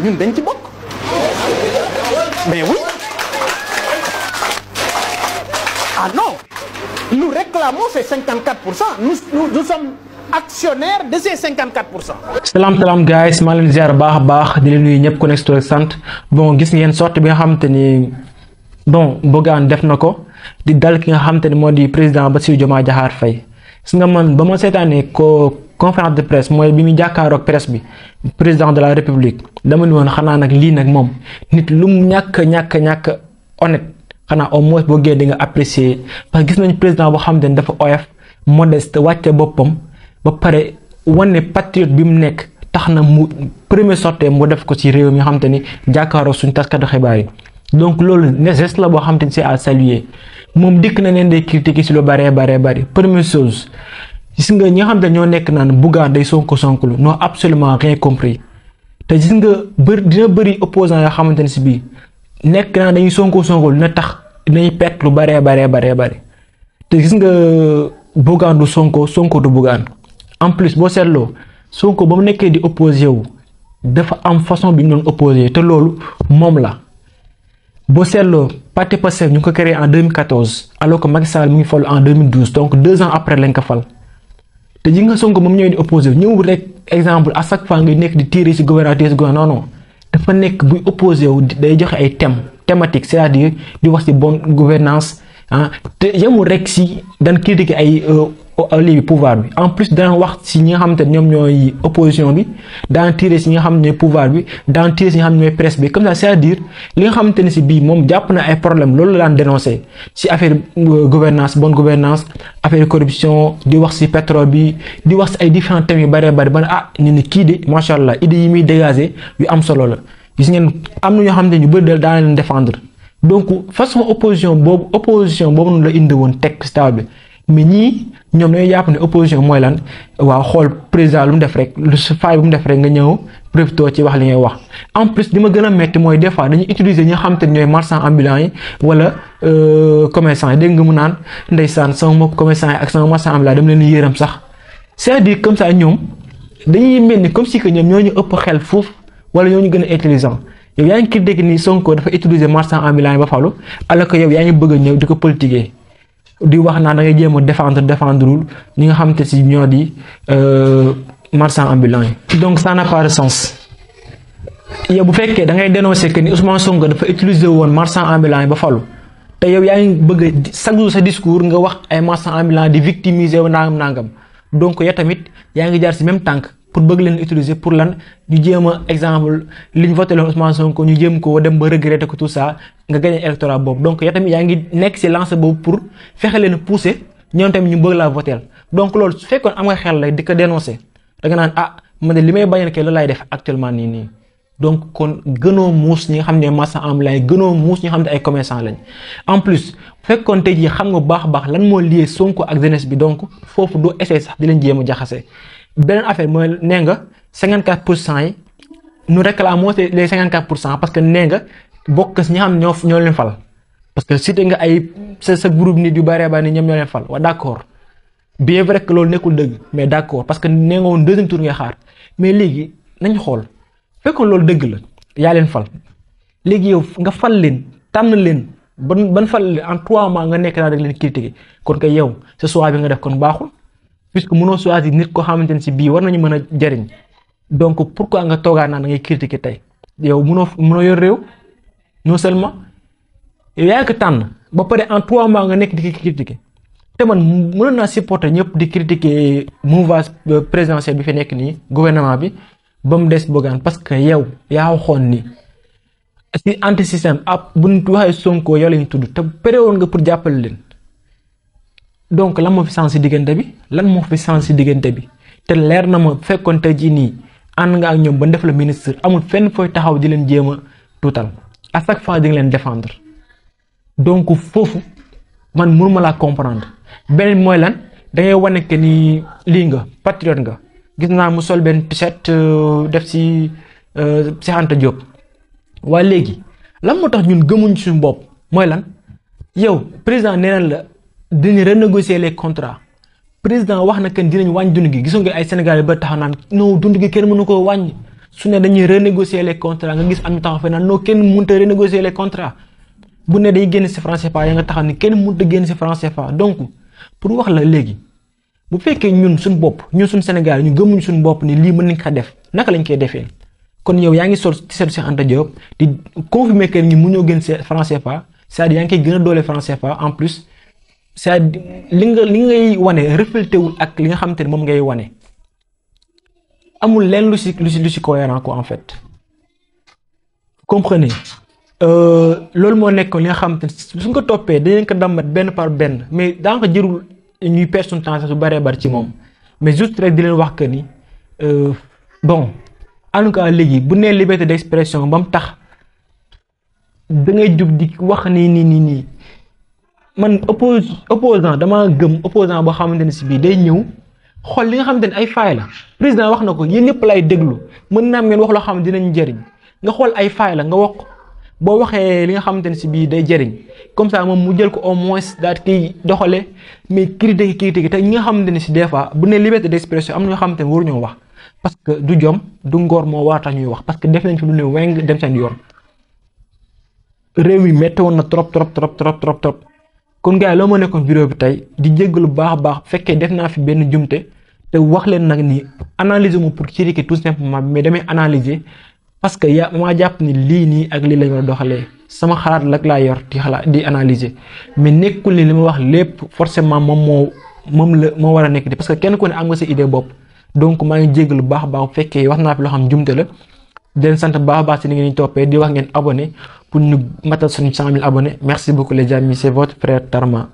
ñun dañ ci bokk mais oui ah non nous réclamons ces 54%. Nous sommes actionnaires de ces 54%. Salam guys, maa leen ziar baax di leen nuyu ñëpp ku nekk tur ak sant bon gis ngeen sortie bi nga xamante ni bon Bougane def na ko di dal ki nga xamante ni moo di président Bassirou Diomaye Diakhar Faye. gis nga man ba ma seetaanee ko conférence de presse mooy bi mu jàkkaaroog presse bi président de la république dama ni woon xanaa nag lii nag moom nit lu mu ñàkk honnête xanaa au moins boo génnee di nga apprécier parce que gis nañ président boo xamante ni dafa oyof modeste wàcce boppam ba pare wane patriote bi mu nekk tax na mu premier sortie mu def ko ci réew mi nga xamante ni jàkkaaroo suñu taskatu xibaar yi donc loolu geste la boo xamante ni c'est à saluer moom dikk na leen day critiquer ci lu bari première chose gis nga ñi nga xamante ñoo nekk naan Bougane day sonklu non absolument rien compris te gis nga dina bëri opposant yoo xamante ni si bii nekk naa dañuy sonklu dina tax dinañ perte lu bari te gis nga Bougane du Sonko du Bougane en plus boo seetloo Sonko ba mu nekkee di opposé wu dafa am façon bi ñu doon opposé te loolu moom la boo seetloo parti Pastef ñu ngi ko créé en 2014 alors que Macky Sall mu ngi fal en 2012 donc 2 ans après lañ ko fal te ji nga Sonko moom ñëwee di opposé ñëw rek exemple à chaque fois ngay nekk di tirer ci gouvernement non dafa nekk buy opposé wu day joxe ay thématique c'est-à-dire di wax ci bonne gouvernance te yemul rek ci daan critiquer ay lii pouvoir bi en plus daan wax ci ñi nga xamante ne ñoom ñooy opposition bi daan tirer ci ñi nga xam ne ñooy pouvoir bi daan tirer ci ñi nga xam ne ñooy presse bi comme ça c'est-à-dire li nga xamante ne ci bii moom jàpp na ay problème loolu la daan dénoncer ci affaire gouvernance bonne gouvernance affaire corruption di wax ci pétrole bi di wax ci ay différents thèmes yu bari ba ñu ne kii de macha allah idées yi muy dégager yu am solo la gis ngeen am na ñoo xam ne ñu bëri daan leen défendre donc façon opposition boobu noonu la indi woon teg ci taw bi mais ñii ñoom dañuy jàpp ne opposition mooy lan waaw xool président lu mu def rek lu faay bu mu def rek nga ñëw profité ci wax li ngay wax en plus li ma gën a metti mooy des fois dañuy utiliser ñi nga xam te ne ñooy marchands ambulants yi wala commerçants yi dégg nga mu naan ndeysaan sama mbokk commerçants yi ak sama marchand ambulant dama leen yërëm sax c'est-à-dire comme ça ñoom dañuy mel ni comme si que ñoom ñoo ñu ëpp xel foofu wala ñoo ñu gën a intelligent yow yaa ngi critiquer ni Sonko dafa utiliser marchand ambulant yi ba falu alors que yow yaa ngi bëgg a ñëw di ko politiquer di wax naa da ngay jéem a défendrewul ñi nga xamante si ñoo di marchand ambulant yi. donc ça n'a pas de sens yow bu fekkee da ngay dénoncer que ni Ousmane Sonko dafa utiliser woon marchand ambulant yi ba falu te yow yaa ngi bëgg a chaque jour sa discours nga wax ay marchand ambulant di victimiser wu nangam donc yow tamit yaa ngi jaar si même tànk pour bëgg leen utiliser pour lan ñu jéem a exemple li ñu voté leen Ousmane Sonko ñu jéem ko dem ba regretter ko tout ça nga gagné électorat boobu donc yow tamit yaa ngi nekk ci lancé boobu pour fexe leen pousser ñoom tamit ñu bëgg laa voter donc loolu su fekkoon am nga xel lay di ko dénoncer da nga naan man de li may bañal kay loolu laay def actuellement nii donc kon gënoo muus ñi nga xam ne marchand ambulant yi gënoo muus ñi nga xam ne ay commerçant lañ en plus fekkoon tey jii xam nga baax lan moo lié Sonko ak jeunesse bi donc foofu doo essayer sax di leen jéem a jaxase. beneen affaire mooy nee nga 54% yi nous réclamons les 54% parce que nee nga bokk si ñi xam ñoo leen fal parce que cité nga ay sa groupe nit yu bari ni ñoom ñoo leen fal waaw d'accord bien vrai que loolu nekkul dëgg mais d'accord parce que nee nga woon deuxième tour ngay xaar mais léegi nañ xool fekkoon loolu dëgg la yaa leen fal léegi yow nga fal leen tànn leen ban fal leen en 3 mois nga nekk naa rek leen critiquer kon kay yow ce choix bi nga def kon baaxul. puisque mënoo choisir nit koo xamante ne si bii war nañu mën a jariñ donc pourquoi nga toogaa naan da ngay critiquer tey yow mënoo yor réew non seulement yow yaa ngi ko tànn ba pare en 3 mois nga nekk di critiquer te man mënoon naa supporter ñëpp di critiquer mouvance présidentielle bi fi nekk nii gouvernement bi ba mu des Bougane parce que yow yaa waxoon ni si anti système bu ñu waxee Sonko yow lañ tudd te pare woon nga pour jàppale leen. donc lan moo fi sens ci diggante bi te leer na ma fekkoon tey jii nii ànd nga ak ñoom ba def la ministre amul fenn fooy taxaw di leen jéem a tuutal à chaque fois di nga leen défendre donc foofu man mënuma laa comprendre beneen mooy lan da ngay wane que ni lii nga patriote nga gis naa mu sol benn t-shirt def ci Cheikh Anta Diop waaye léegi lan moo tax ñun gëmuñ suñu bopp mooy lan yow président nee na la. dinañ renégocier les contrats président wax na que dinañ wàññi dund gi gisoon nga ay Sénégalais ba taxaw naan non dund gi kenn mënu koo wàññi su ne dañuy renégocier les contrats nga gis am ñu taxaw fe naan non kenn mënut a renégocier les contrats bu ne day génn si franc CFA ya nga taxaw ni kenn mënut a génn si franc CFA. donc pour wax la léegi bu fekkee ñun suñu bopp ñun suñu Sénégal ñu gëmuñ suñu bopp ni lii mën nañ ko def naka lañ koy defee kon yow yaa ngi sol ci seetu Cheikh Anta Diop di confirmer que ñi mënoo génn franc CFA c'est-à-dire yaa ngi koy gën a doole franc CFA en plus c'est-à-dire li ngay wane reflété wul ak li nga xamante ne moom ngay wane amul leen lu si cohérent quoi en fait comprenez loolu moo nekkoon li nga xamante ne suñ ko toppee dañ ko dammat benn par benn mais daa ko jërul ñuy perdre son temps su bëree bëri ci moom mais juste rek di leen wax que ni bon en tout cas léegi bu nee liberté d'expression ba mu tax da ngay jug di wax nii man opposant dama gëm opposant boo xamante ne si bii day ñëw xool li nga xamante ne ay faay la président wax na ko yéen ñëpp lay déglu mën naa am ngeen wax loo xam ne dinañ jëriñ nga xool ay faay la nga wax boo waxee li nga xamante ne si bii day jëriñ comme ça moom mu jël ko au moins daal kiy doxale mais critique te ñi nga xamante ne si des fois bu ne liberté d'expression am na ñoo xamante ne waruñoo wax parce que du jom du ngor moo war tax ñuy wax parce que def nañ fi lu ne weng dem seen yoon réew mi métti woon na trop kon gars yi loo ma nekkoon vidéo bi tey di jéggalu baax a baax fekkee def naa fi benn jumte te wax leen nag ni analyser mu pour critiquer tout simplement mais damay analyser parce que maa jàpp ni lii nii ak lii lañ war a doxalee sama xalaat lak laa yor di analyser mais nekkul ni li ma wax lépp forcément moo war a nekk di parce que kenn ku ne am nga sa idée bopp donc maa ngi jéggalu baax a baax fekkee wax naa fi loo xam jumte la di leen sant baax a baax si ni ngeen toppee di wax ngeen abonné pour ñu matal suñu 100 000 abonnés merci beaucoup les amis c'est votre frère Tarma.